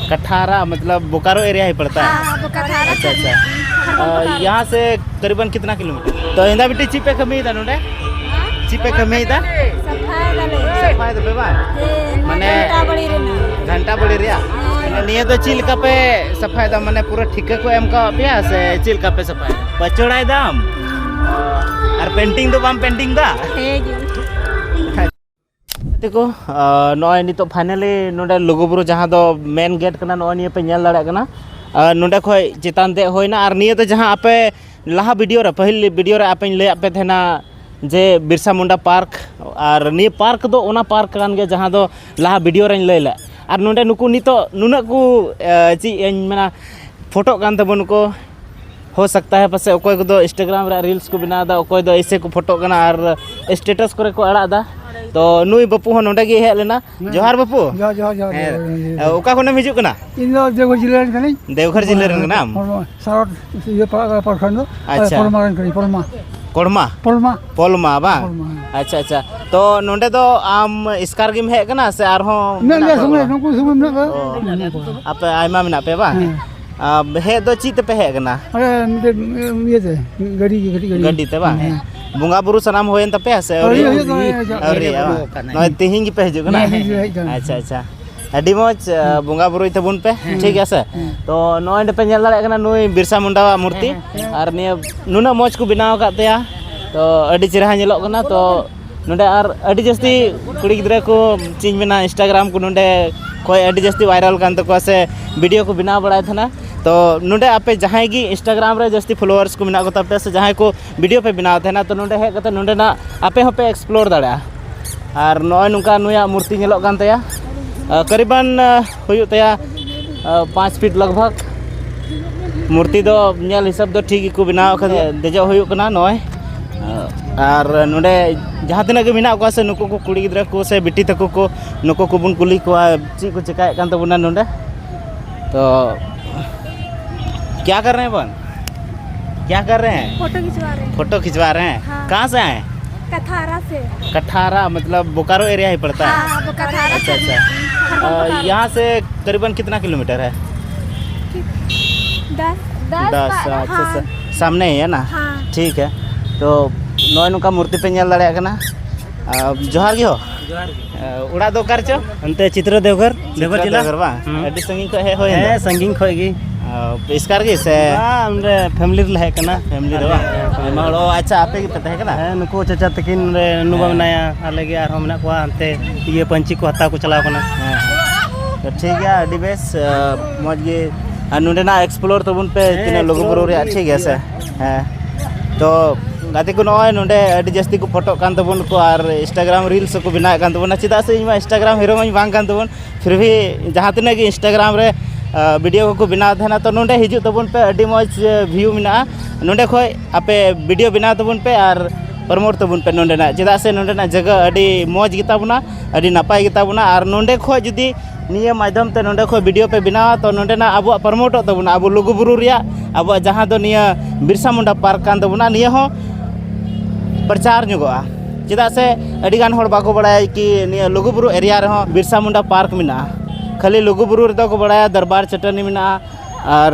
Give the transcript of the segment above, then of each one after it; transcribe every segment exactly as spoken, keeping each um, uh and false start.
कठारा मतलब बोकारो एरिया ही पड़ता है? हाँ, बोकारो। अच्छा, अच्छा। अ, यहाँ से करीबन कितना किलोमीटर? तो इंदा बिट्टी, ᱪᱮᱫ ᱯᱮ ᱠᱟᱹᱢᱤᱭᱮᱫᱟ ᱱᱚᱰᱮ? ᱪᱮᱫ ᱯᱮ ᱠᱟᱹᱢᱤᱭᱮᱫᱟ? ᱥᱟᱯᱷᱟᱭ ᱫᱟᱞᱮ᱾ ᱥᱟᱯᱷᱟᱭ ᱫᱟᱯᱮ ᱵᱟᱝ? ᱦᱮᱸ, ᱢᱟᱱᱮ ᱜᱷᱟᱱᱴᱟ ᱵᱟᱲᱤ ᱨᱮᱱᱟᱜ᱾ ᱜᱷᱟᱱᱴᱟ ᱵᱟᱲᱤ ᱨᱮᱭᱟᱜ? ᱦᱮᱸ᱾ ᱱᱤᱭᱟᱹ ᱫᱚ ᱪᱮᱫ ᱞᱮᱠᱟ ᱯᱮ ᱥᱟᱯᱷᱟᱭᱮᱫᱟ? ᱢᱟᱱᱮ ᱯᱩᱨᱟᱹ ᱴᱷᱤᱠᱟᱹ ᱠᱚ ᱮᱢ ᱠᱟᱣᱟᱫ ᱯᱮᱭᱟ ᱥᱮ ᱪᱮᱫ ᱞᱮᱠᱟ ᱯᱮ ᱥᱟᱯᱷᱟᱭᱮᱫᱟ? ᱯᱟᱹᱪᱚᱲᱟᱭ ᱫᱟᱢ? ᱟᱨ ᱯᱮᱱᱴᱤᱝ ᱫᱚ ᱵᱟᱢ ᱯᱮᱱᱴᱤᱝ ᱫᱟ? ᱦᱮᱸ ᱜᱮ᱾ ᱜᱟᱛᱮ ᱠᱚ, ᱟᱨ ᱱᱚᱜᱼᱚᱭ ᱱᱤᱛᱚᱜ finally ᱱᱚᱰᱮ ᱞᱩᱜᱩᱵᱩᱨᱩ, ᱡᱟᱦᱟᱸ ᱫᱚ main gate ᱠᱟᱱᱟ, ᱱᱚᱜᱼᱚᱭ ᱱᱤᱭᱟᱹ ᱯᱮ ᱧᱮᱞ ᱫᱟᱲᱮᱭᱟᱜ ᱠᱟᱱᱟ᱾ ᱟᱨ ᱱᱚᱰᱮ ᱠᱷᱚᱡ ᱪᱮᱛᱟᱱ ᱫᱮᱡ ᱦᱩᱭᱱᱟ᱾ ᱟᱨ ᱱᱤᱭᱟᱹ ᱫᱚ ᱡᱟᱦᱟᱸ ᱟᱯᱮ ᱞᱟᱦᱟ video ᱨᱮ, ᱯᱟᱹᱦᱤᱞ video ᱨᱮ ᱟᱯᱮᱧ ᱞᱟᱹᱭᱟᱫ ᱯᱮ ᱛᱟᱦᱮᱱᱟ ᱡᱮ ᱵᱤᱨᱥᱟ ᱢᱩᱱᱰᱟ park, ᱟᱨ ᱱᱤᱭᱟᱹ park ᱫᱚ ᱚᱱᱟ park ᱠᱟᱱ ᱜᱮᱭᱟ ᱡᱟᱦᱟᱸ ᱫᱚ ᱞᱟᱦᱟ video ᱨᱮᱧ ᱞᱟᱹᱭ ᱞᱮᱫ᱾ ᱟᱨ ᱱᱚᱰᱮ ᱱᱩᱠᱩ ᱱᱤᱛᱚᱜ ᱱᱩᱱᱟᱹᱜ ᱠᱚ, ᱮ, ᱪᱮᱫ ᱤᱧ ᱢᱮᱱᱟ, ᱯᱷᱳᱴᱳᱜ ᱠᱟᱱ ᱛᱟᱵᱚᱱ ᱠᱚ᱾ ᱦᱳ ᱥᱟᱠᱛᱟ ᱦᱮ ᱯᱟᱥᱮ ᱚᱠᱚᱭ ᱠᱚᱫᱚ Instagram ᱨᱮ reels ᱠᱚ ᱵᱮᱱᱟᱣ ᱮᱫᱟ, ᱚᱠᱚᱭ ᱫᱚ ᱮᱭᱥᱮ ᱠᱚ ᱯᱷᱳᱴᱳᱜ ᱠᱟᱱᱟ ᱟᱨ status ᱠᱚᱨᱮ ᱠᱚ ᱟᱲᱟᱜ ᱮᱫᱟ᱾ ᱛᱚ ᱱᱩᱭ ᱵᱟᱹᱯᱩ ᱦᱚᱸ ᱱᱚᱰᱮ ᱜᱮ ᱦᱮᱡ ᱞᱮᱱᱟ᱾ ᱦᱮᱸ᱾ ᱡᱚᱦᱟᱨ ᱵᱟᱹᱯᱩ᱾ ᱡᱚᱦᱟᱨ, ᱡᱚᱦᱟᱨ, ᱡᱚᱦᱟᱨ, ᱦᱮᱸ᱾ ᱡᱚᱦᱟᱨ, ᱡᱚᱦᱟᱨ᱾ ᱚᱠᱟ ᱠᱷᱚᱱᱮᱢ ᱦᱤᱡᱩᱜ ᱠᱟᱱᱟ? ᱤᱧ ᱫᱚ ᱫᱮᱣᱜᱷᱚᱨ ᱡᱤᱞᱟᱹ ᱨᱮᱱ ᱠᱟᱹᱱᱟᱹᱧ᱾ ᱫᱮᱣᱜᱷᱚᱨ ᱡᱤᱞᱟᱹ ᱨᱮᱱ ᱠᱟᱱᱟᱢ? ᱦᱚᱲᱢᱚ, ᱥᱟᱨᱚᱴ ᱤᱭᱟᱹ ᱯᱟᱲᱟᱜ ᱠᱟᱱᱟ, ᱯᱟᱲᱠᱷᱟᱱ ᱫᱚ᱾ ᱟᱪᱪᱷᱟ᱾ ᱯᱚᱞᱢᱟ ᱨᱮᱱ ᱠᱟᱹᱱᱟᱹᱧ, ᱯᱚᱞᱢᱟ᱾ ᱠᱚᱲᱢᱟ? ᱯᱚᱞᱢᱟ᱾ ᱯᱚᱞᱢᱟ, ᱦᱮᱸ᱾ ᱟᱪᱪᱷᱟ, ᱟᱪᱪᱷᱟ᱾ ᱛᱚ ᱱᱚᱰᱮ ᱫᱚ ᱟᱢ ᱮᱥᱠᱟᱨ ᱜᱮᱢ ᱦᱮᱡ ᱠᱟᱱᱟ ᱥᱮ ᱟᱨᱦᱚᱸ ᱢᱮᱱᱟᱜ ᱢᱮᱱᱟᱜ ᱞᱮᱭᱟ ᱠᱚᱣᱟ ᱥᱚᱸᱜᱮ, ᱚᱲᱟᱜ? ᱱᱩᱠᱩ ᱥᱚᱸᱜᱮ ᱢᱮᱱᱟᱜ ᱠᱚᱣᱟ᱾ ᱚ᱾ ᱢᱮᱱᱟᱜ ᱠᱚᱣᱟ᱾ ᱟᱯᱮ ᱟᱭᱢᱟ ᱢᱮᱱᱟᱜ ᱯᱮᱭᱟ ᱵᱟᱝ? ᱦᱮᱸ᱾ ᱟᱨ ᱦᱮᱡ ᱫᱚ ᱪᱮᱫ ᱛᱮᱯᱮ ᱦᱮᱡ ᱠᱟᱱᱟ? ᱟᱞᱮ ᱢᱤᱫᱴᱮᱡ ᱤᱭᱟᱹ ᱛᱮ, ᱜᱟᱹᱰᱤ ᱜᱮ, ᱠᱟᱹᱴᱤᱡ ᱜᱟᱹᱰᱤ᱾ ᱜᱟᱹᱰᱤ ᱛᱮ ᱵᱟᱝ? ᱦᱮᱸ᱾ ᱵᱚᱸᱜᱟ ᱵᱩᱨᱩ ᱥᱟᱱᱟᱢ ᱦᱩᱭᱮᱱ ᱛᱟᱯᱮᱭᱟ ᱥᱮ ᱟᱹᱣᱨᱤ? ᱟᱹᱣᱨᱤ ᱦᱩᱭᱩᱜ ᱠᱟᱱᱟ, ᱦᱩᱭᱩᱜ ᱠᱟᱱᱟ᱾ ᱟᱹᱣᱨᱤ ᱵᱟᱝ? ᱱᱚᱜᱼᱚᱭ ᱛᱮᱦᱮᱧ ᱜᱮᱯᱮ ᱦᱤᱡᱩᱜ ᱠᱟᱱᱟ? ᱦᱮᱸ, ᱛᱮᱦᱮᱧ ᱜᱮ ᱦᱮᱡ ᱠᱟᱱᱟ᱾ ᱟᱪᱪᱷᱟ, ᱟᱪᱪᱷᱟ᱾ ᱟᱹᱰᱤ ᱢᱚᱡᱽ, ᱟᱸ, ᱵᱚᱸᱜᱟ ᱵᱩᱨᱩᱭ ᱛᱟᱵᱚᱱ ᱯᱮ, ᱦᱮᱸ᱾ ᱴᱷᱤᱠ ᱜᱮᱭᱟ ᱥᱮ? ᱦᱮᱸ᱾ ᱛᱚ ᱱᱚᱜᱼᱚᱭ ᱱᱚᱰᱮ ᱯᱮ ᱧᱮᱞ ᱫᱟᱲᱮᱭᱟᱜ ᱠᱟᱱᱟ, ᱱᱩᱭ ᱵᱤᱨᱥᱟ ᱢᱩᱱᱰᱟᱣᱟᱜ ᱢᱩᱨᱛᱤ᱾ ᱦᱮᱸ, ᱦᱮᱸ᱾ ᱟᱨ ᱱᱤᱭᱟᱹ ᱱᱩᱱᱟᱹᱜ ᱢᱚᱡᱽ ᱠᱚ ᱵᱮᱱᱟᱣ ᱟᱠᱟᱫ ᱛᱟᱭᱟ, ᱛᱚ ᱟᱹᱰᱤ ᱪᱮᱦᱨᱟ ᱧᱮᱞᱚᱜ ᱠᱟᱱᱟ᱾ ᱛᱚ ᱱᱚᱰᱮ ᱟᱨ ᱟᱹᱰᱤ ᱡᱟᱹᱥᱛᱤ ᱠᱩᱲᱤ ᱜᱤᱫᱽᱨᱟᱹ ᱠᱚ, ᱪᱮᱫ ᱤᱧ ᱢᱮᱱᱟ, Instagram ᱠᱚ ᱱᱚᱰᱮ ᱠᱷᱚᱡ ᱟᱹᱰᱤ ᱡᱟᱹᱥᱛᱤ viral ᱠᱟᱱ ᱛᱟᱠᱚᱣᱟ ᱥᱮ video ᱠᱚ ᱵᱮᱱᱟᱣ ᱵᱟᱲᱟᱭ ᱛᱟᱦᱮᱱᱟ᱾ ᱛᱚ ᱱᱚᱰᱮ ᱟᱯᱮ ᱡᱟᱦᱟᱸᱭ ᱜᱮ Instagram ᱨᱮ ᱡᱟᱹᱥᱛᱤ followers ᱠᱚ ᱢᱮᱱᱟᱜ ᱠᱚ ᱛᱟᱯᱮᱭᱟ ᱥᱮ ᱡᱟᱦᱟᱸᱭ ᱠᱚ video ᱯᱮ ᱵᱮᱱᱟᱣ ᱛᱟᱦᱮᱱᱟ, ᱛᱚ ᱱᱚᱰᱮ ᱦᱮᱡ ᱠᱟᱛᱮ ᱱᱚᱰᱮᱱᱟᱜ ᱟᱯᱮ ᱦᱚᱸᱯᱮ explore ᱫᱟᱲᱮᱭᱟᱜᱼᱟ᱾ ᱟᱨ ᱱᱚᱜᱼᱚᱭ ᱱᱚᱝᱠᱟ ᱱᱩᱭᱟᱜ ᱢᱩᱨᱛᱤ ᱧᱮᱞᱚᱜ ᱠᱟᱱ ᱛᱟᱭᱟ᱾ ᱟᱸ, ᱠᱟᱨᱤᱵᱟᱱ, ᱟᱸ, ᱦᱩᱭᱩᱜ ᱛᱟᱭᱟ, ᱟᱸ, ᱯᱟᱸᱪ feet ᱞᱟᱜᱽ ᱵᱷᱟᱜᱽ᱾ ᱢᱩᱨᱛᱤ ᱫᱚ ᱧᱮᱞ ᱦᱤᱥᱟᱹᱵ ᱫᱚ ᱴᱷᱤᱠ ᱜᱮᱠᱚ ᱵᱮᱱᱟᱣ ᱟᱠᱟᱫᱟ᱾ ᱫᱮᱡᱚᱜ ᱦᱩᱭᱩᱜ ᱠᱟᱱᱟ ᱱᱚᱜᱼᱚᱭ᱾ ᱟᱨ ᱱᱚᱰᱮ ᱡᱟᱦᱟᱸ ᱛᱤᱱᱟᱹᱜ ᱜᱮ ᱢᱮᱱᱟᱜ ᱠᱚᱣᱟ ᱥᱮ, ᱱᱩᱠᱩ ᱠᱚ ᱠᱩᱲᱤ ᱜᱤᱫᱽᱨᱟᱹ ᱠᱚ ᱥᱮ ᱵᱤᱴᱤ ᱛᱟᱠᱚ ᱠᱚ, ᱱᱩᱠᱩ ᱠᱚᱵᱚᱱ ᱠᱩᱞᱤ ᱠᱚᱣᱟ ᱪᱮᱫ ᱠᱚ ᱪᱮᱠᱟᱭᱮᱫ ᱠᱟᱱ ᱛᱟᱵᱚᱱᱟ ᱱᱚᱰᱮ᱾ ᱛᱚ ᱠᱭᱟ ᱠᱟᱨ ᱨᱮ ᱦᱮᱸ ᱵᱚᱱ? ᱠᱭᱟ ᱠᱟᱨ ᱨᱮ ᱦᱮᱸ? ᱯᱷᱳᱴᱳ ᱠᱷᱤᱪᱣᱟ ᱨᱮ ᱦᱮᱸ᱾ ᱯᱷᱳᱴᱳ ᱠᱷᱤᱪᱣᱟ ᱨᱮ ᱦᱮᱸ? ᱦᱮᱸ᱾ ᱠᱟᱦᱟᱸ ᱥᱮ ᱟᱭᱮ? कथारा से। कथारा मतलब बोकारो एरिया ही पड़ता है? हाँ, बोकारो। अच्छा, अच्छा। अ, यहाँ से करीबन कितना किलोमीटर है? दस। दस। ᱵᱟᱨᱚ, ᱟᱪᱪᱷᱟ, ᱦᱮᱸ᱾ ᱥᱟ-, ᱥᱟᱢᱱᱮ ᱦᱮᱸ ᱱᱟ? ᱦᱮᱸ᱾ ᱴᱷᱤᱠ ᱦᱮ᱾ ᱛᱚ ᱱᱚᱜᱼᱚᱭ ᱱᱚᱝᱠᱟ ᱢᱩᱨᱛᱤ ᱯᱮ ᱧᱮᱞ ᱫᱟᱲᱮᱭᱟᱜ ᱠᱟᱱᱟ᱾ ᱟᱨ ᱡᱚᱦᱟᱨ ᱜᱮ ᱦᱚ᱾ ᱡᱚᱦᱟᱨ ᱜᱮ᱾ ᱚᱲᱟᱜ ᱫᱚ ᱚᱠᱟ ᱨᱮᱪᱚ? ᱚᱱᱛᱮ ᱪᱤᱛᱨᱚ ᱫᱮᱣᱜᱷᱚᱨ, ᱫᱮᱣᱜᱷᱚᱨ ᱪᱤᱛᱨᱚ ᱡᱮᱞᱟ᱾ ᱫᱮᱣᱜᱷᱚᱨ ᱵᱟᱝ? ᱦᱩᱸ᱾ ᱟᱹᱰᱤ ᱥᱟᱺᱜᱤᱧ ᱠᱷᱚᱱ ᱦᱮᱡ ᱦᱩᱭᱮᱱ ᱦᱮᱸ, ᱫᱚ? ᱥᱟᱺᱜᱤᱧ ᱠᱷᱚᱱ ᱜᱮ᱾ ᱚ, ᱮᱥᱠᱟᱨ ᱜᱮ ᱥᱮ? ᱵᱟᱝ, ᱚᱸᱰᱮ ᱯᱷᱮᱢᱤᱞᱤ ᱨᱮᱞᱮ ᱦᱮᱡ ᱠᱟᱱᱟ᱾ ᱯᱷᱮᱢᱤᱞᱤ ᱨᱮ ᱵᱟᱝ? ᱦᱮᱸ, ᱯᱷᱮᱢᱤᱞᱤ᱾ ᱟᱭᱢᱟ ᱦᱚᱲ, ᱚ, ᱟᱪᱪᱷᱟ, ᱟᱯᱮ ᱜᱮᱯᱮ ᱛᱟᱦᱮᱸ ᱠᱟᱱᱟ? ᱦᱮᱸ, ᱱᱩᱠᱩ ᱪᱟᱪᱟ ᱛᱟᱹᱠᱤᱱ ᱱᱚᱰᱮ ᱱᱩᱵᱟ ᱦᱮᱸ᱾ ᱢᱮᱱᱟᱭᱟ, ᱟᱞᱮ ᱜᱮ ᱟᱨᱦᱚᱸ ᱢᱮᱱᱟᱜ ᱠᱚᱣᱟ, ᱦᱟᱱᱛᱮ ᱤᱭᱟᱹ ᱯᱟᱹᱧᱪᱤ ᱠᱚ ᱦᱟᱛᱟᱣ ᱠᱚ ᱪᱟᱞᱟᱣ ᱠᱟᱱᱟ᱾ ᱦᱮᱸ᱾ ᱛᱚ ᱴᱷᱤᱠ ᱜᱮᱭᱟ, ᱟᱹᱰᱤ ᱵᱮᱥ, ᱟ, ᱢᱚᱡᱽ ᱜᱮ᱾ ᱟᱨ ᱱᱚᱰᱮᱱᱟᱜ explore ᱛᱟᱵᱚᱱ ᱯᱮ, ᱦᱮᱸ, ᱛᱤᱱᱟᱹᱜ ᱞᱩᱜᱩ ᱵᱩᱨᱩ explore ᱨᱮᱭᱟᱜ, ᱴᱷᱤᱠ ᱜᱮᱭᱟ ᱥᱮ? ᱦᱮᱸ᱾ ᱛᱚ ᱜᱟᱛᱮ ᱠᱚ, ᱱᱚᱜᱼᱚᱭ ᱱᱚᱰᱮ ᱟᱹᱰᱤ ᱡᱟᱹᱥᱛᱤ ᱠᱚ ᱯᱷᱳᱴᱳᱜ ᱠᱟᱱ ᱛᱟᱵᱚᱱ ᱠᱚ ᱟᱨ Instagram reels ᱦᱚᱸᱠᱚ ᱵᱮᱱᱟᱣᱮᱫ ᱠᱟᱱ ᱛᱟᱵᱚᱱᱟ, ᱪᱮᱫᱟᱜ ᱥᱮ ᱤᱧ ᱢᱟ Instagram hero ᱢᱟᱧ ᱵᱟᱝ ᱠᱟᱱ ᱛᱟᱵᱚᱱ, ᱯᱷᱤᱨ ᱵᱷᱤ ᱡᱟᱦᱟᱸ ᱛᱤᱱᱟᱹᱜ ᱜᱮ Instagram ᱨᱮ, ᱟ, video ᱠᱚᱠᱚ ᱵᱮᱱᱟᱣ ᱛᱟᱦᱮᱱᱟ, ᱛᱚ ᱱᱚᱰᱮ ᱦᱤᱡᱩᱜ ᱛᱟᱵᱚᱱ ᱯᱮ, ᱟᱹᱰᱤ ᱢᱚᱡᱽ, ᱟ, view ᱢᱮᱱᱟᱜᱼᱟ᱾ ᱱᱚᱰᱮ ᱠᱷᱚᱡ ᱟᱯᱮ video ᱵᱮᱱᱟᱣ ᱛᱟᱵᱚᱱ ᱯᱮ ᱟᱨ promote ᱛᱟᱵᱚᱱ ᱯᱮ ᱱᱚᱰᱮᱱᱟᱜ, ᱪᱮᱫᱟᱜ ᱥᱮ ᱱᱚᱰᱮᱱᱟᱜ ᱡᱟᱭᱜᱟ ᱟᱹᱰᱤ ᱢᱚᱡᱽ ᱜᱮᱛᱟ ᱵᱚᱱᱟ, ᱟᱹᱰᱤ ᱱᱟᱯᱟᱭ ᱜᱮᱛᱟ ᱵᱚᱱᱟ᱾ ᱟᱨ ᱱᱚᱰᱮ ᱠᱷᱚᱡ ᱡᱩᱫᱤ ᱱᱤᱭᱟᱹ ᱢᱟᱫᱽᱫᱷᱚᱢ ᱛᱮ ᱱᱚᱰᱮ ᱠᱷᱚᱡ video ᱯᱮ ᱵᱮᱱᱟᱣᱟ, ᱛᱚ ᱱᱚᱰᱮᱱᱟᱜ ᱟᱵᱚᱣᱟᱜ promoteᱚᱜ ᱛᱟᱵᱚᱱᱟ, ᱟᱵᱚ ᱞᱩᱜᱩᱵᱩᱨᱩ ᱨᱮᱭᱟᱜ, ᱟᱵᱚᱣᱟᱜ ᱡᱟᱦᱟᱸ ᱫᱚ ᱱᱤᱭᱟᱹ ᱵᱤᱨᱥᱟ ᱢᱩᱱᱰᱟ park ᱠᱟᱱ ᱛᱟᱵᱚᱱᱟ, ᱱᱤᱭᱟᱹ ᱦᱚᱸ ᱯᱨᱚᱪᱟᱨ ᱧᱚᱜᱚᱜᱼᱟ᱾ ᱪᱮᱫᱟᱜ ᱥᱮ ᱟᱹᱰᱤ ᱜᱟᱱ ᱦᱚᱲ ᱵᱟᱠᱚ ᱵᱟᱲᱟᱭᱟ ᱠᱤ ᱱᱤᱭᱟᱹ ᱞᱩᱜᱩᱵᱩᱨᱩ area ᱨᱮᱦᱚᱸ ᱵᱤᱨᱥᱟ ᱢᱩᱱᱰᱟ park ᱢᱮᱱᱟᱜᱼᱟ᱾ ᱠᱷᱟᱹᱞᱤ ᱞᱩᱜᱩᱵᱩᱨᱩ ᱨᱮᱫᱚ ᱠᱚ ᱵᱟᱲᱟᱭᱟ ᱫᱚᱨᱵᱟᱨ ᱪᱟᱹᱴᱟᱹᱱᱤ ᱢᱮᱱᱟᱜᱼᱟ ᱟᱨ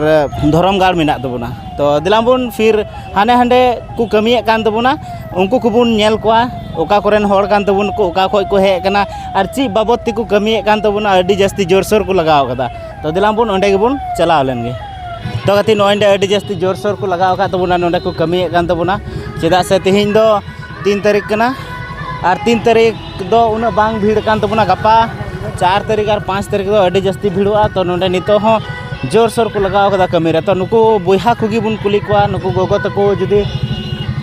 ᱫᱷᱚᱨᱚᱢ ᱜᱟᱲ ᱢᱮᱱᱟᱜ ᱛᱟᱵᱚᱱᱟ᱾ ᱛᱚ ᱫᱮᱞᱟ ᱵᱚᱱ ᱯᱷᱤᱨ ᱦᱟᱱᱮ ᱦᱟᱸᱰᱮ ᱠᱚ ᱠᱟᱹᱢᱤᱭᱮᱫ ᱠᱟᱱ ᱛᱟᱵᱚᱱᱟ, ᱩᱱᱠᱩ ᱠᱚᱵᱚᱱ ᱧᱮᱞ ᱠᱚᱣᱟ, ᱚᱠᱟ ᱠᱚᱨᱮᱱ ᱦᱚᱲ ᱠᱟᱱ ᱛᱟᱵᱚᱱ ᱠᱚ, ᱚᱠᱟ ᱠᱷᱚᱡ ᱠᱚ ᱦᱮᱡ ᱟᱠᱟᱱᱟ ᱟᱨ ᱪᱮᱫ ᱵᱟᱵᱚᱫ ᱛᱮᱠᱚ ᱠᱟᱹᱢᱤᱭᱮᱫ ᱠᱟᱱ ᱛᱟᱵᱚᱱᱟ, ᱟᱹᱰᱤ ᱡᱟᱹᱥᱛᱤ ᱡᱳᱨᱥᱳᱨ ᱠᱚ ᱞᱟᱜᱟᱣ ᱠᱟᱫᱟ᱾ ᱛᱚ ᱫᱮᱞᱟ ᱵᱚᱱ ᱚᱸᱰᱮ ᱜᱮᱵᱚᱱ ᱪᱟᱞᱟᱣ ᱞᱮᱱ ᱜᱮ᱾ ᱛᱚ ᱜᱟᱛᱮ, ᱱᱚᱜᱼᱚᱭ ᱱᱚᱰᱮ ᱟᱹᱰᱤ ᱡᱟᱹᱥᱛᱤ ᱡᱳᱨᱥᱳᱨ ᱠᱚ ᱞᱟᱜᱟᱣ ᱟᱠᱟᱫ ᱛᱟᱵᱚᱱᱟ, ᱱᱚᱰᱮ ᱠᱚ ᱠᱟᱹᱢᱤᱭᱮᱫ ᱠᱟᱱ ᱛᱟᱵᱚᱱᱟ᱾ ᱪᱮᱫᱟᱜ ᱥᱮ ᱛᱮᱦᱮᱧ ᱫᱚ ᱛᱤᱱ ᱛᱟᱹᱨᱤᱠᱷ ᱠᱟᱱᱟ, ᱟᱨ ᱛᱤᱱ ᱛᱟᱹᱨᱤᱠᱷ ᱫᱚ ᱩᱱᱟᱹᱜ ᱵᱟᱝ ᱵᱷᱤᱲ ᱠᱟᱱ ᱛᱟᱵᱚᱱᱟ᱾ ᱜᱟᱯᱟ ᱪᱟᱨ ᱛᱟᱹᱨᱤᱠᱷ ᱟᱨ ᱯᱟᱸᱪ ᱛᱟᱹᱨᱤᱠᱷ ᱫᱚ ᱟᱹᱰᱤ ᱡᱟᱹᱥᱛᱤ ᱵᱷᱤᱲᱚᱜᱼᱟ᱾ ᱛᱚ ᱱᱚᱰᱮ ᱱᱤᱛᱚᱜ ᱦᱚᱸ ᱡᱳᱨᱥᱳᱨ ᱠᱚ ᱞᱟᱜᱟᱣ ᱠᱟᱫᱟ ᱠᱟᱹᱢᱤ ᱨᱮ᱾ ᱛᱚ ᱱᱩᱠᱩ ᱵᱚᱭᱦᱟ ᱠᱚᱜᱮ ᱵᱚᱱ ᱠᱩᱞᱤ ᱠᱚᱣᱟ, ᱱᱩᱠᱩ ᱜᱚᱜᱚ ᱛᱟᱠᱚ ᱡᱩᱫᱤ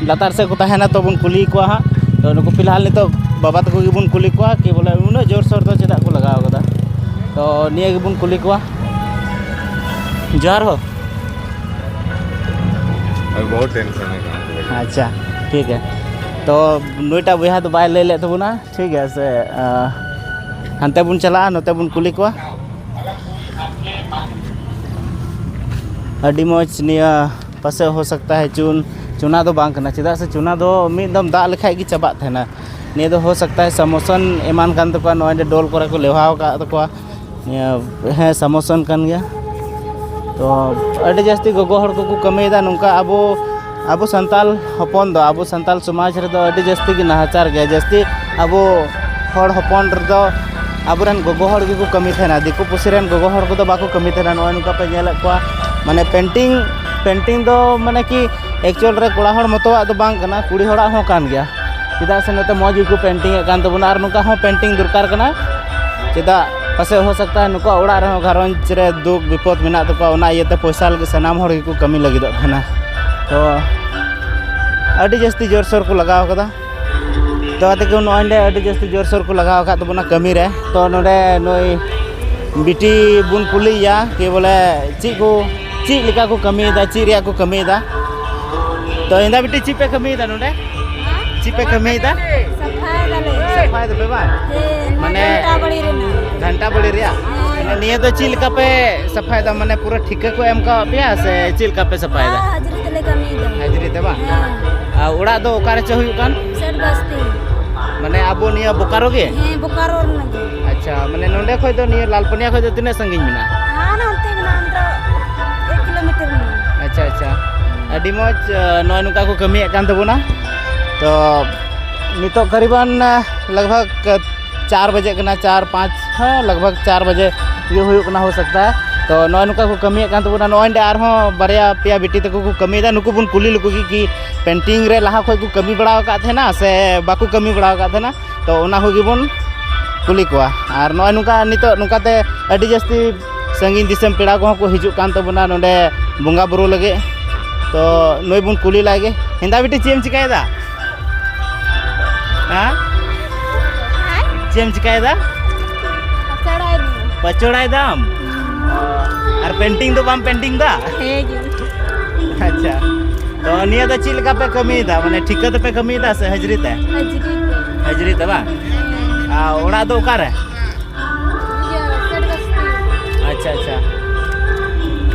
ᱞᱟᱛᱟᱨ ᱥᱮᱫ ᱠᱚ ᱛᱟᱦᱮᱱᱟ ᱛᱚ ᱵᱚᱱ ᱠᱩᱞᱤ ᱠᱚᱣᱟ ᱦᱟᱸᱜ᱾ ᱛᱚ ᱱᱩᱠᱩ ᱯᱷᱤᱞᱦᱟᱞ ᱱᱤᱛᱚᱜ ᱵᱟᱵᱟ ᱛᱟᱠᱚ ᱜᱮᱵᱚᱱ ᱠᱩᱞᱤ ᱠᱚᱣᱟ ᱠᱤ ᱵᱚᱞᱮ ᱩᱱᱟᱹᱜ ᱡᱳᱨᱥᱳᱨ ᱫᱚ ᱪᱮᱫᱟᱜ ᱠᱚ ᱞᱟᱜᱟᱣ ᱠᱟᱫᱟ᱾ ᱛᱚ ᱱᱤᱭᱟᱹ ᱜᱮᱵᱚᱱ ᱠᱩᱞᱤ ᱠᱚᱣᱟ᱾ ᱡᱚᱦᱟᱨ ᱦᱳ᱾ ᱟᱪᱪᱷᱟ, ᱴᱷᱤᱠ ᱜᱮᱭᱟ᱾ ᱛᱚ ᱱᱩᱭᱴᱟᱜ ᱵᱚᱭᱦᱟ ᱫᱚ ᱵᱟᱭ ᱞᱟᱹᱭ ᱞᱮᱫ ᱛᱟᱵᱚᱱᱟ, ᱴᱷᱤᱠ ᱜᱮᱭᱟ ᱥᱮ? ᱟᱸ, ᱦᱟᱱᱛᱮ ᱵᱚᱱ ᱪᱟᱞᱟᱜᱼᱟ, ᱱᱚᱛᱮ ᱵᱚᱱ ᱠᱩᱞᱤ ᱠᱚᱣᱟ᱾ ᱟᱹᱰᱤ ᱢᱚᱡᱽ ᱱᱤᱭᱟᱹ ᱯᱟᱥᱮ, ᱦᱳ ᱥᱟᱠᱛᱟ ᱦᱮ ᱪᱩᱱ ᱪᱩᱱᱟ ᱫᱚ ᱵᱟᱝ ᱠᱟᱱᱟ, ᱪᱮᱫᱟᱜ ᱥᱮ ᱪᱩᱱᱟ ᱫᱚ ᱢᱤᱫ ᱫᱚᱢ ᱫᱟᱜ ᱞᱮᱠᱷᱟᱡ ᱜᱮ ᱪᱟᱵᱟᱜ ᱛᱟᱦᱮᱱᱟ᱾ ᱱᱤᱭᱟᱹ ᱫᱚ ᱦᱳ ᱥᱟᱠᱛᱟ ᱦᱮ ᱥᱟᱢᱳᱥᱚᱱ ᱮᱢᱟᱱ ᱠᱟᱱ ᱛᱟᱠᱚᱣᱟ, ᱱᱚᱜᱼᱚᱭ ᱰᱚᱞ ᱠᱚᱨᱮ ᱠᱚ ᱞᱮᱣᱦᱟᱣ ᱟᱠᱟᱫ ᱛᱟᱠᱚᱣᱟ᱾ ᱱᱤᱭᱟᱹ, ᱦᱮᱸ, ᱥᱟᱢᱳᱥᱚᱱ ᱠᱟᱱ ᱜᱮᱭᱟ᱾ ᱛᱚ ᱟᱹᱰᱤ ᱡᱟᱹᱥᱛᱤ ᱜᱚᱜᱚ ᱦᱚᱲ ᱠᱚᱠᱚ ᱠᱟᱹᱢᱤᱭᱮᱫᱟ ᱱᱚᱝᱠᱟ᱾ ᱟᱵᱚ, ᱟᱵᱚ ᱥᱟᱱᱛᱟᱞ ᱦᱚᱯᱚᱱ ᱫᱚ, ᱟᱵᱚ ᱥᱟᱱᱛᱟᱞ ᱥᱚᱢᱟᱡᱽ ᱨᱮᱫᱚ ᱟᱹᱰᱤ ᱡᱟᱹᱥᱛᱤ ᱜᱮ ᱱᱟᱦᱟᱪᱟᱨ ᱜᱮᱭᱟ᱾ ᱡᱟᱹᱥᱛᱤ ᱟᱵᱚ ᱦᱚᱲ ᱦᱚᱯᱚᱱ ᱨᱮᱫᱚ ᱟᱵᱚᱨᱮᱱ ᱜᱚᱜᱚ ᱦᱚᱲ ᱜᱮᱠᱚ ᱠᱟᱹᱢᱤ ᱛᱟᱦᱮᱱᱟ, ᱫᱤᱠᱩ ᱯᱩᱥᱤ ᱨᱮᱱ ᱜᱚᱜᱚ ᱦᱚᱲ ᱠᱚᱫᱚ ᱵᱟᱠᱚ ᱠᱟᱹᱢᱤ ᱛᱟᱦᱮᱱᱟ᱾ ᱱᱚᱜᱼᱚᱭ ᱱᱚᱝᱠᱟ ᱯᱮ ᱧᱮᱞᱮᱫ ᱠᱚᱣᱟ, ᱢᱟᱱᱮ ᱯᱮᱱᱴᱤᱝ, ᱯᱮᱱᱴᱤᱝ ᱫᱚ ᱢᱟᱱᱮ ᱠᱤ ᱮᱠᱪᱩᱭᱮᱞ ᱨᱮ ᱠᱚᱲᱟ ᱦᱚᱲ ᱢᱚᱛᱚᱣᱟᱜ ᱫᱚ ᱵᱟᱝ ᱠᱟᱱᱟ, ᱠᱩᱲᱤ ᱦᱚᱲᱟᱜ ᱦᱚᱸ ᱠᱟᱱ ᱜᱮᱭᱟ᱾ ᱪᱮᱫᱟᱜ ᱥᱮ ᱱᱚᱛᱮ ᱢᱚᱡᱽ ᱜᱮᱠᱚ ᱯᱮᱱᱴᱤᱝ ᱮᱫ ᱠᱟᱱ ᱛᱟᱵᱚᱱᱟ, ᱟᱨ ᱱᱚᱝᱠᱟ ᱦᱚᱸ ᱯᱮᱱᱴᱤᱝ ᱫᱚᱨᱠᱟᱨ ᱠᱟᱱᱟ᱾ ᱪᱮᱫᱟᱜ ᱯᱟᱥᱮᱡ ᱦᱳ ᱥᱟᱠᱛᱟ ᱦᱮ ᱱᱩᱠᱩᱣᱟᱜ ᱚᱲᱟᱜ ᱨᱮᱦᱚᱸ ᱜᱷᱟᱨᱚᱸᱡᱽ ᱨᱮ ᱫᱩᱠ ᱵᱤᱯᱚᱫ ᱢᱮᱱᱟᱜ ᱛᱟᱠᱚᱣᱟ, ᱚᱱᱟ ᱤᱭᱟᱹᱛᱮ ᱯᱚᱭᱥᱟ ᱞᱟᱹᱜᱤᱫ ᱥᱟᱱᱟᱢ ᱦᱚᱲ ᱜᱮᱠᱚ ᱠᱟᱹᱢᱤ ᱞᱟᱹᱜᱤᱫᱚᱜ ᱠᱟᱱᱟ᱾ ᱛᱚ ᱟᱹᱰᱤ ᱡᱟᱹᱥᱛᱤ ᱡᱳᱨᱥᱳᱨ ᱠᱚ ᱞᱟᱜᱟᱣ ᱠᱟᱫᱟ᱾ ᱛᱚ ᱜᱟᱛᱮ ᱠᱚ, ᱱᱚᱜᱼᱚᱭ ᱱᱚᱰᱮ ᱟᱹᱰᱤ ᱡᱟᱹᱥᱛᱤ ᱡᱳᱨᱥᱳᱨ ᱠᱚ ᱞᱟᱜᱟᱣ ᱟᱠᱟᱫ ᱛᱟᱵᱚᱱᱟ ᱠᱟᱹᱢᱤ ᱨᱮ᱾ ᱛᱚ ᱱᱚᱰᱮ ᱱᱩᱭ ᱵᱤᱴᱤ ᱵᱚᱱ ᱠᱩᱞᱤᱭᱮᱭᱟ ᱠᱤ ᱵᱚᱞᱮ ᱪᱮᱫ ᱠᱚ, ᱪᱮᱫ ᱞᱮᱠᱟ ᱠᱚ ᱠᱟᱹᱢᱤᱭᱮᱫᱟ, ᱪᱮᱫ ᱨᱮᱭᱟᱜ ᱠᱚ ᱠᱟᱹᱢᱤᱭᱮᱫᱟ᱾ ᱛᱚ ᱦᱮᱸᱫᱟ ᱵᱤᱴᱤ, ᱪᱮᱫ ᱯᱮ ᱠᱟᱹᱢᱤᱭᱮᱫᱟ ᱱᱚᱰᱮ? ᱪᱮᱫ ᱯᱮ ᱠᱟᱹᱢᱤᱭᱮᱫᱟ? ᱥᱟᱯᱷᱟᱭ ᱫᱟᱞᱮ᱾ ᱥᱟᱯᱷᱟᱭ ᱫᱟᱯᱮ ᱵᱟᱝ? ᱦᱮᱸ, ᱱᱚᱣᱟ ᱢᱟᱱᱮ ᱜᱷᱟᱱᱴᱟ ᱵᱟᱲᱤ ᱨᱮᱱᱟᱜ᱾ ᱜᱷᱟᱱᱴᱟ ᱵᱟᱲᱤ ᱨᱮᱭᱟᱜ? ᱦᱮᱸ᱾ ᱢᱟᱱᱮ ᱱᱤᱭᱟᱹ ᱫᱚ ᱪᱮᱫ ᱞᱮᱠᱟ ᱯᱮ ᱥᱟᱯᱷᱟᱭᱮᱫᱟ? ᱢᱟᱱᱮ ᱯᱩᱨᱟᱹ ᱴᱷᱤᱠᱟᱹ ᱠᱚ ᱮᱢ ᱠᱟᱣᱟᱫ ᱯᱮᱭᱟ ᱥᱮ ᱪᱮᱫ ᱞᱮᱠᱟ ᱯᱮ ᱥᱟᱯᱷᱟᱭᱮᱫᱟ? ᱦᱮᱸ, ᱦᱟᱡᱽᱨᱤ ᱛᱮᱞᱮ ᱠᱟᱹᱢᱤᱭᱮᱫᱟ᱾ ᱦᱟᱡᱽᱨᱤ ᱛᱮ ᱵᱟᱝ? ᱦᱮᱸ᱾ ᱟᱨ ᱚᱲᱟᱜ ᱫᱚ ᱚᱠᱟ ᱨᱮ ᱪᱚ ᱦᱩᱭᱩᱜ ᱠᱟᱱ? ᱥᱮᱴ ᱵᱟᱥᱛᱤ᱾ ᱢᱟᱱᱮ ᱟᱵᱚ ᱱᱤᱭᱟᱹ ᱵᱳᱠᱟᱨᱳ ᱜᱮ? ᱦᱮᱸ, ᱵᱳᱠᱟᱨᱳ ᱨᱮᱱᱟᱜ ᱜᱮ᱾ ᱟᱪᱪᱷᱟ, ᱢᱟᱱᱮ ᱱᱚᱸᱰᱮ ᱠᱷᱚᱡ ᱫᱚ ᱱᱤᱭᱟᱹ ᱞᱟᱞᱯᱟᱹᱱᱤᱭᱟ ᱠᱷᱚᱡ ᱫᱚ ᱛᱤᱱᱟᱹᱜ ᱥᱟᱺᱜᱤᱧ ᱢᱮᱱᱟᱜᱼᱟ? ᱦᱟᱱᱟ ᱦᱟᱱᱛᱮ ᱢᱮᱱᱟᱜᱼᱟ, ᱚᱱᱛᱮ ᱮᱠ ᱠᱤᱞᱳᱢᱤᱴᱟᱨ ᱢᱮᱱᱟᱜᱼᱟ᱾ ᱟᱪᱪᱷᱟ, ᱟᱪᱪᱷᱟ, ᱟᱹᱰᱤ ᱢᱚᱡᱽ᱾ ᱟ, ᱱᱚᱜᱼᱚᱭ ᱱᱚᱝᱠᱟ ᱠᱚ ᱠᱟᱹᱢᱤᱭᱮᱫ ᱠᱟᱱ ᱛᱟᱵᱚᱱᱟ᱾ ᱛᱚ ᱱᱤᱛᱚᱜ ᱠᱟᱨᱤᱵᱟᱱ, ᱟ, ᱞᱟᱜᱽ ᱵᱷᱟᱜᱽ ᱪᱟᱨ ᱵᱟᱡᱮ ᱠᱟᱱᱟ, ᱪᱟᱨ ᱯᱟᱸᱪ, ᱦᱮᱸ, ᱞᱟᱜᱽ ᱵᱷᱟᱜᱽ ᱪᱟᱨ ᱵᱟᱡᱮ ᱜᱮ ᱦᱩᱭᱩᱜ ᱠᱟᱱᱟ, ᱦᱳ ᱥᱟᱠᱛᱟ ᱦᱮ᱾ ᱛᱚ ᱱᱚᱜᱼᱚᱭ ᱱᱚᱝᱠᱟ ᱠᱚ ᱠᱟᱹᱢᱤᱭᱮᱫ ᱠᱟᱱ ᱛᱟᱵᱚᱱᱟ᱾ ᱱᱚᱜᱼᱚᱭ ᱱᱚᱸᱰᱮ ᱟᱨᱦᱚᱸ ᱵᱟᱨᱭᱟ ᱯᱮᱭᱟ ᱵᱤᱴᱤ ᱛᱟᱠᱚ ᱠᱚ ᱠᱟᱹᱢᱤᱭᱮᱫᱟ, ᱱᱩᱠᱩ ᱵᱚᱱ ᱠᱩᱞᱤ ᱞᱮᱠᱚ ᱜᱮ ᱠᱤ ᱯᱮᱱᱴᱤᱝ ᱨᱮ ᱞᱟᱦᱟ ᱠᱷᱚᱡ ᱠᱚ ᱠᱟᱹᱢᱤ ᱵᱟᱲᱟ ᱟᱠᱟᱫ ᱛᱟᱦᱮᱱᱟ ᱥᱮ ᱵᱟᱠᱚ ᱠᱟᱹᱢᱤ ᱵᱟᱲᱟ ᱟᱠᱟᱫ ᱛᱟᱦᱮᱱᱟ᱾ ᱛᱚ ᱚᱱᱟ ᱠᱚᱜᱮ ᱵᱚᱱ ᱠᱩᱞᱤ ᱠᱚᱣᱟ᱾ ᱟᱨ ᱱᱚᱜᱼᱚᱭ ᱱᱚᱝᱠᱟ ᱱᱤᱛᱚᱜ ᱱᱚᱝᱠᱟᱛᱮ ᱟᱹᱰᱤ ᱡᱟᱹᱥᱛᱤ ᱥᱟᱺᱜᱤᱧ ᱫᱤᱥᱚᱢ ᱯᱮᱲᱟ ᱠᱚᱦᱚᱸ ᱠᱚ ᱦᱤᱡᱩᱜ ᱠᱟᱱ ᱛᱟᱵᱚᱱᱟ ᱱᱚᱰᱮ ᱵᱚᱸᱜᱟ ᱵᱩᱨᱩ ᱞᱟᱹᱜᱤᱫ᱾ ᱛᱚ ᱱᱩᱭ ᱵᱚᱱ ᱠᱩᱞᱤ ᱞᱟᱭ ᱜᱮ᱾ ᱦᱮᱸᱫᱟ ᱵᱤᱴᱤ, ᱪᱮᱫ ᱮᱢ ᱪᱤᱠᱟᱹᱭᱮᱫᱟ? ᱦᱮᱸ? ᱪᱮᱫ ᱮᱢ ᱪᱤᱠᱟᱹᱭᱮᱫᱟ? ᱯᱟᱪᱚᱲᱟᱭ ᱫᱟᱹᱧ᱾ ᱯᱟᱪᱚᱲᱟᱭ ᱫᱟᱢ? ᱟᱨ ᱯᱮᱱᱴᱤᱝ ᱫᱚ ᱵᱟᱢ ᱯᱮᱱᱴᱤᱝ ᱫᱟ? ᱦᱮᱸ ᱜᱮ᱾ ᱟᱪᱪᱷᱟ, ᱛᱚ ᱱᱤᱭᱟᱹ ᱫᱚ ᱪᱮᱫ ᱞᱮᱠᱟ ᱯᱮ ᱠᱟᱹᱢᱤᱭᱮᱫᱟ? ᱢᱟᱱᱮ ᱴᱷᱤᱠᱟᱹ ᱛᱮᱯᱮ ᱠᱟᱹᱢᱤᱭᱮᱫᱟ ᱥᱮ ᱦᱟᱡᱽᱨᱤ ᱛᱮ? ᱦᱟᱡᱽᱨᱤ ᱛᱮ᱾ ᱦᱟᱡᱽᱨᱤ ᱛᱮ ᱵᱟᱝ? ᱟᱨ ᱚᱲᱟᱜ ᱫᱚ ᱚᱠᱟᱨᱮ? ᱤᱭᱟᱹ, ᱥᱮᱴ ᱵᱟᱥᱛᱤ᱾ ᱟᱪᱪᱷᱟ, ᱟᱪᱪᱷᱟ᱾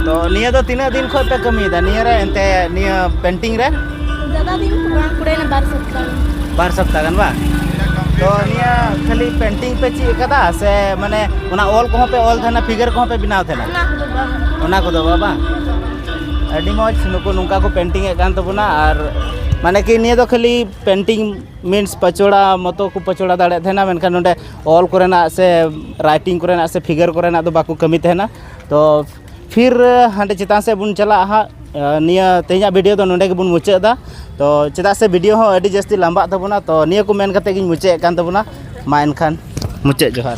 ᱛᱚ ᱱᱤᱭᱟᱹ ᱫᱚ ᱛᱤᱱᱟᱹᱜ ᱫᱤᱱ ᱠᱷᱚᱡ ᱯᱮ ᱠᱟᱹᱢᱤᱭᱮᱫᱟ ᱱᱤᱭᱟᱹ ᱨᱮ, ᱮᱱᱛᱮ ᱱᱤᱭᱟᱹ ᱯᱮᱱᱴᱤᱝ ᱨᱮ? ᱫᱟᱫᱟ ᱫᱤᱱ ᱠᱚ ᱵᱟᱝ ᱠᱩᱲᱟᱹᱭᱱᱟ, ᱵᱟᱨ ᱥᱚᱯᱛᱟ ᱜᱟᱱ᱾ ᱵᱟᱨ ᱥᱚᱯᱛᱟ ᱜᱟᱱ ᱵᱟᱝ? ᱛᱚ ᱱᱤᱭᱟᱹ ᱠᱷᱟᱹᱞᱤ ᱯᱮᱱᱴᱤᱝ ᱯᱮ ᱪᱮᱫ ᱟᱠᱟᱫᱟ ᱥᱮ ᱢᱟᱱᱮ ᱚᱱᱟ ᱚᱞ ᱠᱚᱦᱚᱸ ᱯᱮ ᱚᱞ ᱛᱟᱦᱮᱱᱟ, ᱯᱷᱤᱜᱟᱨ ᱠᱚᱦᱚᱸ ᱯᱮ ᱵᱮᱱᱟᱣ ᱛᱟᱦᱮᱱᱟ? ᱚᱱᱟ ᱠᱚᱫᱚ ᱵᱟᱝ᱾ ᱚᱱᱟ ᱠᱚᱫᱚ ᱵᱟᱝ, ᱵᱟᱝ? ᱟᱹᱰᱤ ᱢᱚᱡᱽ, ᱱᱩᱠᱩ ᱱᱚᱝᱠᱟ ᱠᱚ ᱯᱮᱱᱴᱤᱝ ᱮᱫ ᱠᱟᱱ ᱛᱟᱵᱚᱱᱟ᱾ ᱟᱨ ᱢᱟᱱᱮ ᱠᱤ ᱱᱤᱭᱟᱹ ᱫᱚ ᱠᱷᱟᱹᱞᱤ ᱯᱮᱱᱴᱤᱝ ᱢᱤᱱᱥ ᱯᱟᱪᱚᱲᱟ ᱢᱚᱛᱚ ᱠᱚ ᱯᱟᱪᱚᱲᱟ ᱫᱟᱲᱮᱭᱟᱜ ᱛᱟᱦᱮᱱᱟ, ᱢᱮᱱᱠᱷᱟᱱ ᱱᱚᱰᱮ ᱚᱞ ᱠᱚᱨᱮᱱᱟᱜ ᱥᱮ ᱨᱟᱭᱴᱤᱝ ᱠᱚᱨᱮᱱᱟᱜ ᱥᱮ ᱯᱷᱤᱜᱟᱨ ᱠᱚᱨᱮᱱᱟᱜ ᱫᱚ ᱵᱟᱠᱚ ᱠᱟᱹᱢᱤ ᱛᱟᱦᱮᱱᱟ᱾ ᱛᱚ ᱯᱷᱤᱨ ᱦᱟᱸᱰᱮ ᱪᱮᱛᱟᱱ ᱥᱮᱫ ᱵᱚᱱ ᱪᱟᱞᱟᱜᱼᱟ ᱦᱟᱸᱜ᱾ ᱱᱤᱭᱟᱹ ᱛᱮᱦᱮᱧᱟᱜ ᱵᱷᱤᱰᱤᱭᱳ ᱫᱚ ᱱᱚᱰᱮ ᱜᱮᱵᱚᱱ ᱢᱩᱪᱟᱹᱫ ᱮᱫᱟ᱾ ᱛᱚ ᱪᱮᱫᱟᱜ ᱥᱮ ᱵᱷᱤᱰᱤᱭᱳ ᱦᱚᱸ ᱟᱹᱰᱤ ᱡᱟᱹᱥᱛᱤ ᱞᱟᱢᱵᱟᱜ ᱛᱟᱵᱚᱱᱟ, ᱛᱚ ᱱᱤᱭᱟᱹ ᱠᱚ ᱢᱮᱱ ᱠᱟᱛᱮ ᱜᱤᱧ ᱢᱩᱪᱟᱹᱫ ᱮᱫ ᱠᱟᱱ ᱛᱟᱵᱚᱱᱟ᱾ ᱢᱟ ᱮᱱᱠᱷᱟᱱ ᱢᱩᱪᱟᱹᱫ ᱡᱚᱦᱟᱨ᱾